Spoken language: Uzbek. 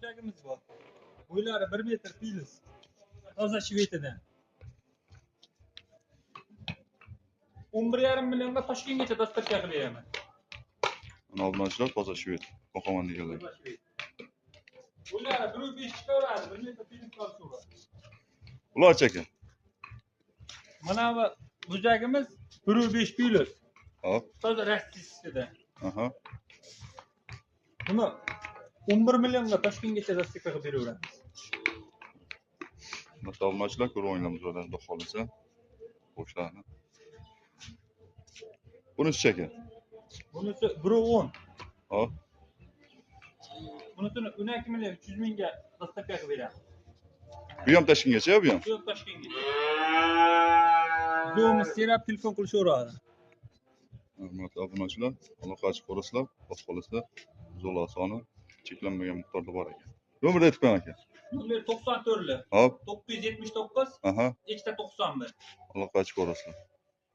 Buzoqimiz bor. Bo'ylari 1 metr plyus. Toza Shvediyadan. 11,5 millionga Toshkentgacha dostavka qilib beraman. Mana obunachilar, toza shved. Boqaman deganlar. Toza shved. Bo'ylari 1.5 chiqaveradi, 1 metr plyus qolsa. Ularchi aka? Mana bu buzagimiz 1.5 plyus. Hop. Toza Rossiyada. Aha. Buni 11 millionga Toshkentgacha dostavka qilib beraveramiz. Hurmatli obunachilar, ko'rib olinglar buzoqlarni, xudo xohlasa. Qo'shlarni. Bunisi aka? Bunisi 1.10. Hop. Bunisini 12 million 300 mingga dostavka qilib beramiz. Bu ham Toshkentgacha, bu ham. Yo'q, Toshkentga. Zo'miz serab telefon qilishaveradi. Hurmatli obunachilar, aloqa ochib ko'rasizlar, xudo xohlasa buzoqlar soni cheklanmagan miqdorda bor ekan. Nomerni aytib qo'ying aka. Nomer 94 Hop. 979 Aha. 291. Aloqa ochib ko'rasizlar.